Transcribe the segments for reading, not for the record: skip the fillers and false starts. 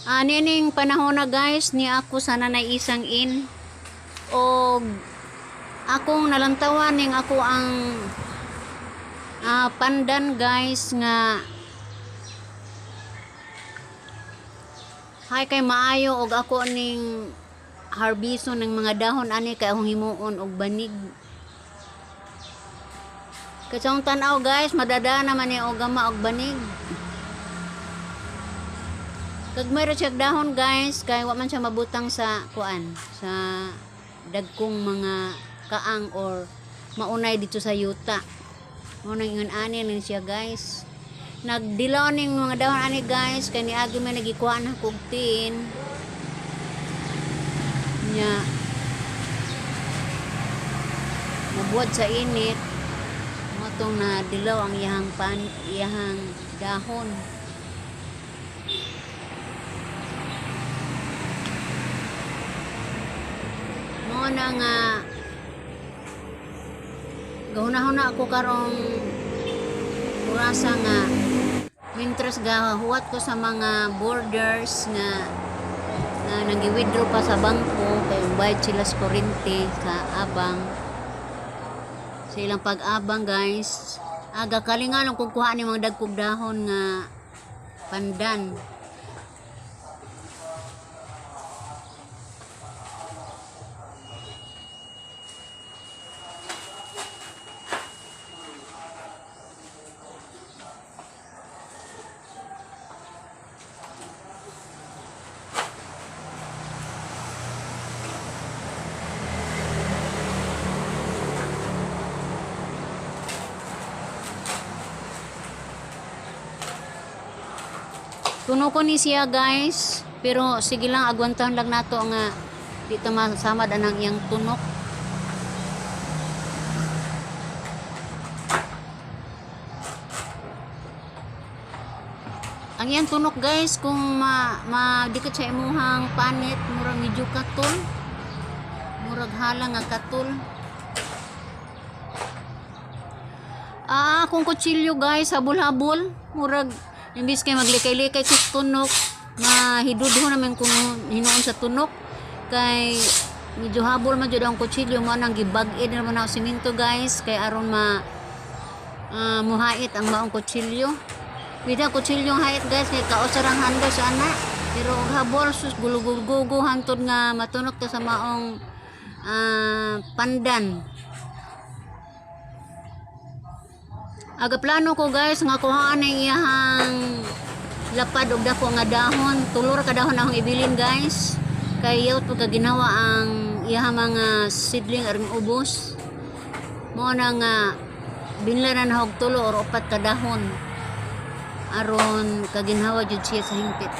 Nining panahon na, guys, ni ako sana na isang in og akong nalantawan ning ako ang pandan, guys, nga hay kay maayo og ako ning harbiso ng mga dahon ani kay akong himuon og banig. Kay sa akong tan-aw, guys, madada naman ni og gama og banig. Kag mayroon siya dahon, guys, kay wa man siya mabutang sa kuan, sa dagkong mga kaang or maunay dito sa yuta. Mo nang ingon ani lang siya, guys. Nagdilaw ning mga dahon ani, guys, kay niagi man nagikuha na kog tin. Nya mabuhat sa init mo tong nadilaw ang iyahang pan, iyahang dahon. Mo na nga gahuna-huna ako karong orasa nga mintres gahuwat ko sa mga borders nga nga nagi-withdraw pa sa bangko kay bayad sila sa kuryente sa abang sa ilang pag-abang, guys. Aga kalinga lang kung kuha ni mga dagkog dahon nga pandan. Tuno ko ni siya, guys, pero sige lang, agwantahan lang nato nga di ta masamad anang iyang tunok. Ang iyang tunok, guys, kung ma madikit sa imuhang panit, murag medyo katul. Murag hala nga katul. Akong kutsilyo, guys, habol-habol. Murag imbis kay maglikay-likay sa tunok, mahidudho naman kung hinuon sa tunok. Kay medyo habol man jud ang kutsilyo mo nang gibag-id naman ang simento, guys, kay aron ma muhait ang maong kutsilyo. Bida kutsilyo ang hait, guys, kay kausarang hando sa ana. Pero og habol sus gulugulgugo hantod nga matunok ta sa maong pandan. Aga plano ko, guys, nga kuhaan ang iyahang lapad og dako nga dahon. Tulo ra ka dahon akong ibilin, guys. Kay yawt pagka ginawa ang iyahang mga seedling aron ubos. Mo na nga binlaran na og tulo or upat ka dahon aron kaginhawa jud siya sa hingpit.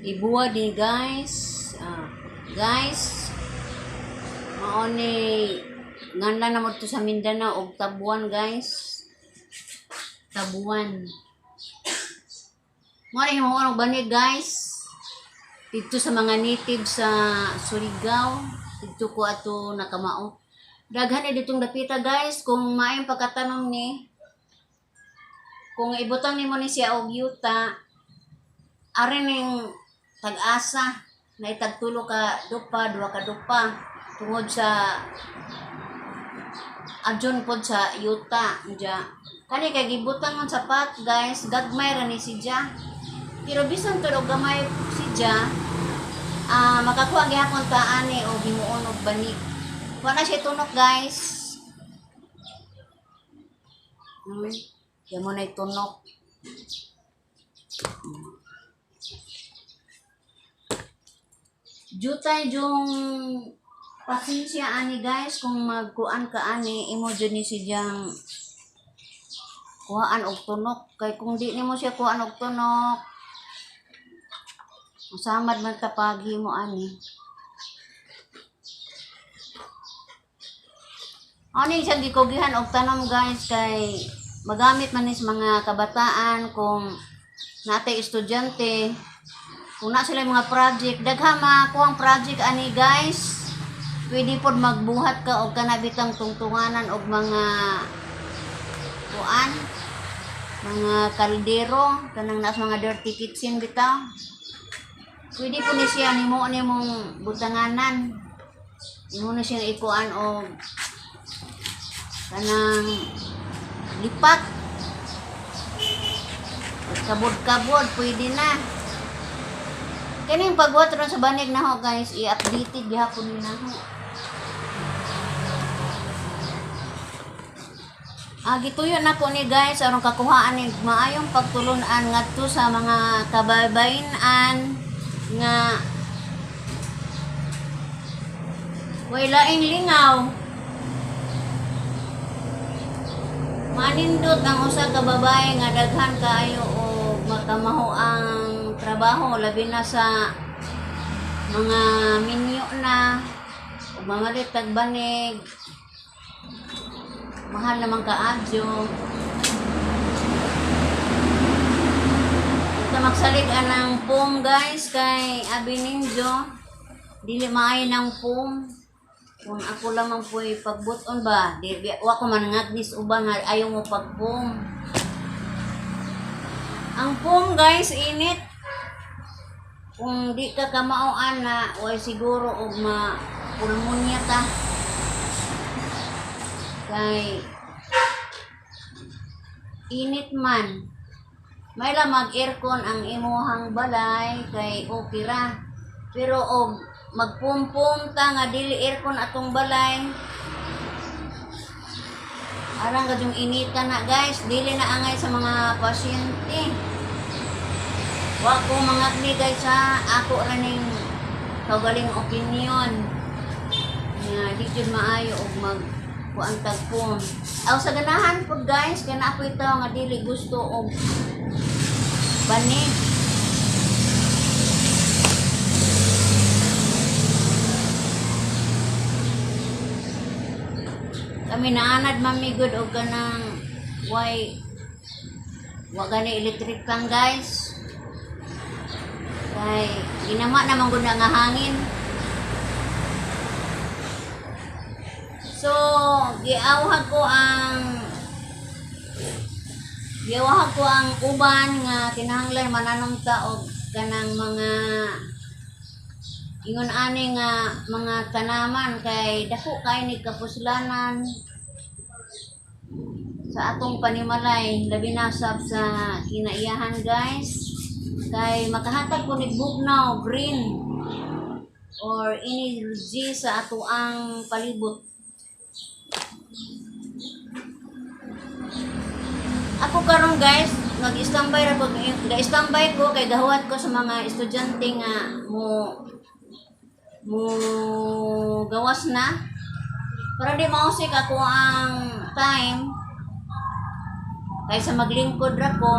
Ibuwa din, guys. Ah, guys, mao ni nganlan na mo to sa Mindanao og tabuan, guys. Tabuan. Mao ni himuon og banig, guys. Dito sa mga native sa Surigao, dito ko ato nakamao. Daghan ni ditong dapita, guys, kung maayong pagkatanom ni, kung ibutang nimo ni siya og yuta, ari ning tag-asa na itagtulo ka dupa, duha ka dupa, tungod sa adyon pod sa yuta ja. Kani kay gibutang man sa pot, guys, gagmay ra ni si ja. Pero bisan tuod og gamay si ja, makakuha gihapon ta ani og himuon og banig. Wa na siya tunok, guys. Yan mo na tunok. Jutay yung pasensya ani, guys, kung magkuan ka ani, imo jud ni siyang kuhaan og tunok, kay kung di nimo siya kuhaan og tunok, masamad man ta paghimo ani. Ani siyang gikugihan og tanom, guys, kay magamit man ni sa mga kabataan kung natay estudyante, kung na sila mga project, daghan makuhang project ani, guys. Pwede pod magbuhat ka og kanabitang tungtunganan og mga kuan, mga kaldero, kanang nas mga dirty kitchen bitaw. Pwede po ni siya nimo nimong butanganan. Imo na siyang ikuan og kanang lipat. Kabod-kabod, pwede na. Kaning pagbuhat ron sa banig na ho, guys, i-updated gihapon ni na ho. Ah, gituyo na ko ni, guys, aron kakuhaan ni maayong pagtulunan ngadto sa mga kababayen-an nga way laing lingaw. Manindot ang usa ka babae nga daghan kaayo og makamaho ang trabaho, labi na sa mga minyo na ug mamalit tag banig, mahal naman kaadyo. Ito magsalig anang foam, guys, kay abi ninyo dili maayo ng foam. Kung ako lamang po'y pagbuton ba, di, wa ko man ngagnis uban nga ayaw mo pag-foam. Ang foam, guys, init. Kung di ka kamaoan na, way siguro og ma pulmonya ta. Kay init man. May la mag-aircon ang imuhang balay kay okay ra. Pero og magpumpum ta nga dili aircon atong balay, arang gadyong inita na, guys, dili na angay sa mga pasyente. Wa ko mangagni, guys, ha, ako ra ning kaugaling opinion nga di jud maayo og mag kuan tag foam. Aw sa ganahan pud, guys, kay naa po'y tawo nga dili gusto og banig. Kami naanad mamigod og kanang way wa gani electric fan, guys. Kay ginama naman gud na nga hangin. So, giawhag ko ang uban nga kinahanglan mananom ta og kanang mga ingon ani nga mga tanaman kay dako kay ni kapuslanan sa atong panimalay, labi na sab sa kinaiyahan, guys, kay makahatag ko ni bugnaw, green or energy sa ato ang palibot. Ako karon, guys, mag-standby ra ko, ga-standby ko kay gahuwat ko sa mga estudyante nga mo mo gawas na para di mausik ako ang time kaysa maglingkod ra ko.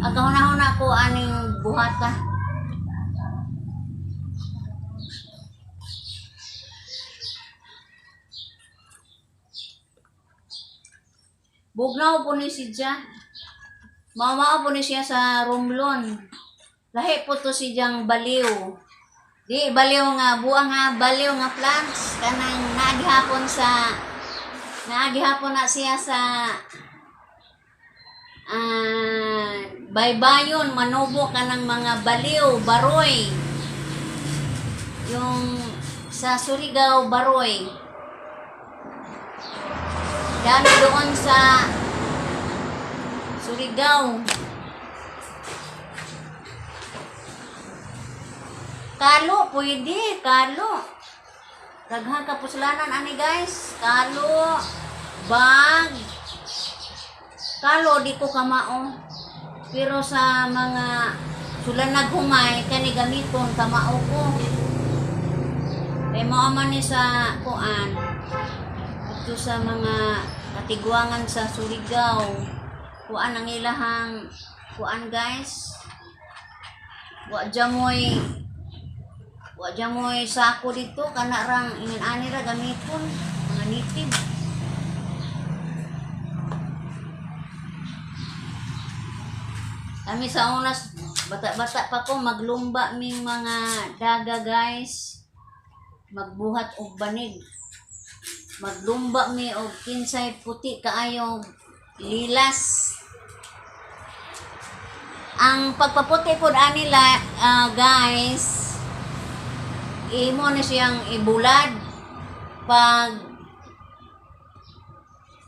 Ang kahuna-huna ko aning buhata. Bugnaw po ni siya. Mamao po ni siya sa Romblon. Lahi po to siyang baliw. Di baliw nga buang nga baliw nga plants kanang naagihapon na siya sa baybayon manubo kanang mga baliw baroy, yung sa Surigao, baroy, dami doon sa Surigao. Kalo, pwede kalo. Daghan kapuslanan ani, guys. Kalo, bag. Kalo di ko kamao. Pero sa mga sula naghumay kani gamiton, kamao ko. Kay mao man ni sa kuan. Ito sa mga katigwangan sa Surigao. Kuan ang ilahang kuan, guys. Wa jamoy sako dito, kana rang ingin ani ra gamiton mga native. Kami sa unas, bata-bata pa ko, maglumba ming mga daga, guys. Magbuhat og banig. Maglumba mi og kinsay puti kaayo lilas. Ang pagpaputi pod ani la, guys, imo na siyang ibulad. Pag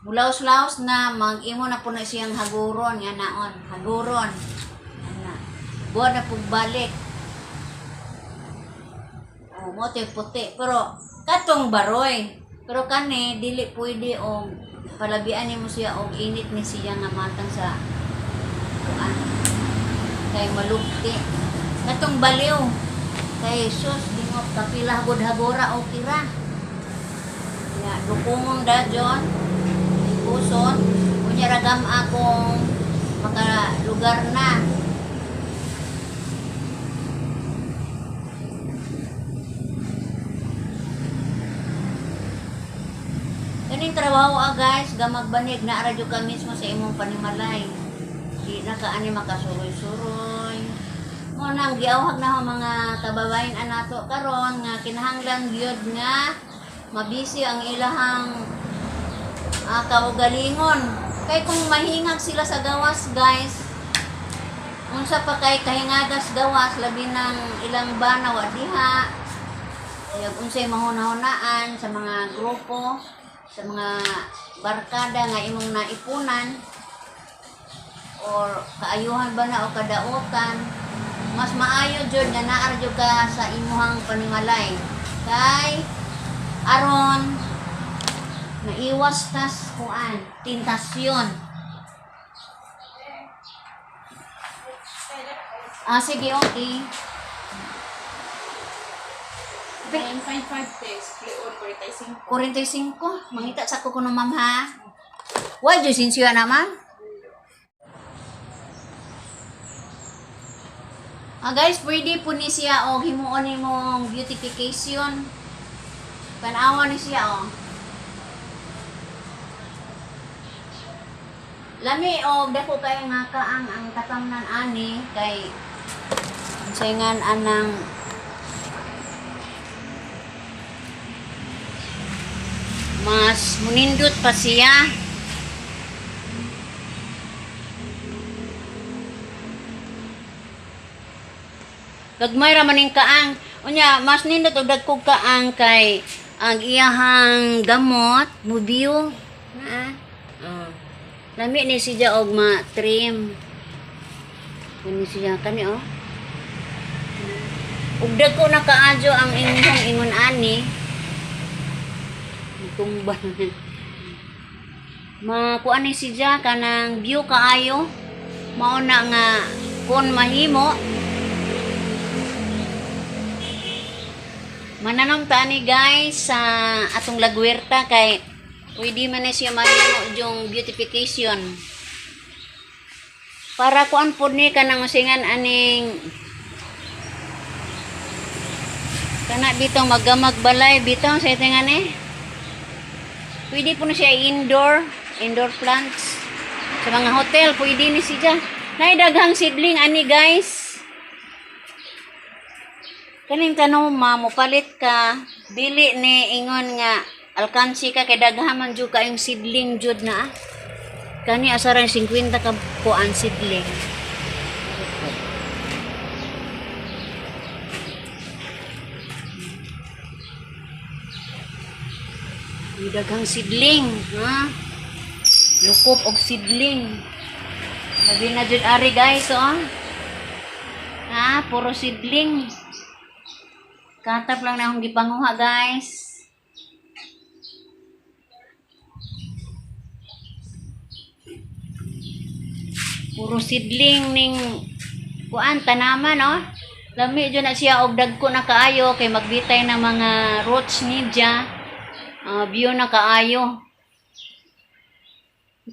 mulaos-laos na, mag-imo na po na siyang haguron nga naon, haguron. Ana. Buwan na pug balik. Oh, mo to'y puti. Pero katong baroy. Pero kani dili pwede og palabian nimo siya og init ni siya nga matang sa kuan. Kay malukti. Katong baliw. Kay sus dingot kapila gud hagora o kira. Ya, dukungon da John. Puson. Unya ragam akong makalugar na. Kaning trabaho guys, gamagbanig na radyo ka mismo sa imong panimalay. Di na ka ani makasuroy-suroy. Mo nang giawhag na ho mga kababayan anato karon nga kinahanglan gyud nga mabisi ang ilahang kaugalingon. Kay kung mahingag sila sa gawas, guys, unsa pa kay kahingagas gawas, labi ng ilang bana wa diha. Kaya unsay mahuna-hunaan sa mga grupo, sa mga barkada nga imong naipunan or kaayuhan ba na o kadautan, mas maayo jud nga naa jud ka sa imuhang panimalay kay aron maiwas tas kuan tentasyon. Ah, sige, okay. 955 text, split on 45. 45. Mangita sa ko kuno, ma'am, ha. Why jud sinsya na, ma'am? Ah, guys, pwede po ni siya og himuon nimong beautification. Panawa ni siya oh. Lami og dako kay nga kaang ang katamnan ani kay unsay ngan anang mas munindot pa siya. Gagmay ra maning kaang. Unya, mas nindot og dagkog kaang kay ang iyahang gamot mubiyo. Na. Oh. Lami ni siya og ma-trim. Kani siya kani oh. Ug dagko na kaadyo ang inyong ingon ani. Tumba. Makuan ni siya kanang view kaayo. Mao na nga kon mahimo mananom ta ni, guys, sa atong lagwerta kay pwede man na siya mahimo yung beautification. Para kuan pod ni kanang usingan aning kana bitong magamag balay bitong sa itingan eh. Pwede po na siya indoor, indoor plants. Sa mga hotel, pwede ni siya. Nay daghang sidling ani, guys. Kaning tanong ma, mopalit ka, dili ni ingon nga alkansi ka kay daghan man jud kayong sidling jud na ah. Kani asaran 50 ka kuan sidling. May daghang sidling, ha? Lukop og sidling. Sabi na jud ari, guys, oh. Ha, puro sidling. Katap lang na akong gipanguha, guys. Puro sidling ning kuan tanaman, oh. Lami jud na siya og dagko na kaayo kay magbitay na mga roots niya. Ah, view na kaayo.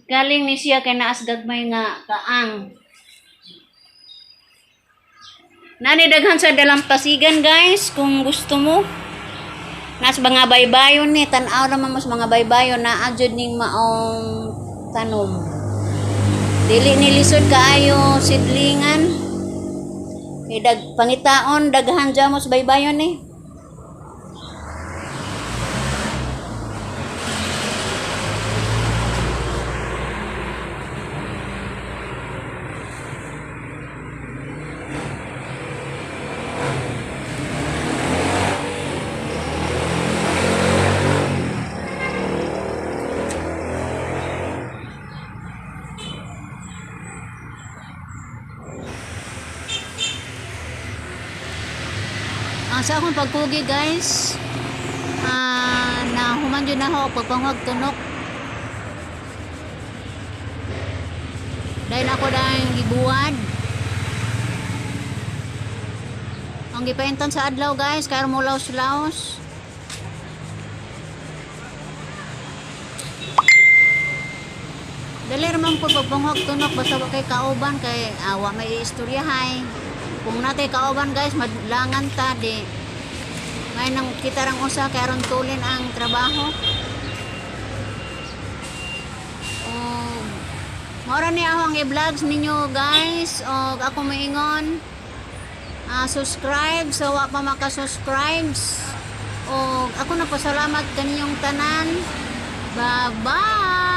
Galing ni siya kay naas gagmay nga kaang. Nani daghan sa dalampasigan, guys, kung gusto mo. Nas mga baybayon ni tan-aw naman mas mga baybayon naa jud ning maong tanom. Dili ni lisod kaayo sidlingan. Kay dag pangitaon daghan jamos baybayon ni. Ang sa akong pagkugi, guys, na human jud na ako pagpanghag tunok. Dahil ako dahil gibuwad. Ang gipaintan sa adlaw, guys, kay mo laos-laos. Dali ra man po pagpanghag tunok basta wa kay kauban kay awa may istoryahay. Kung natay kauban, guys, madlangan ta di. May nang kita rang usa kay aron tulin ang trabaho. Og mao ra ni ako ang i-vlogs ninyo, guys. Og ako moingon, subscribe sa wa pa maka-subscribe. Og ako na pasalamat kaninyong tanan. Bye-bye.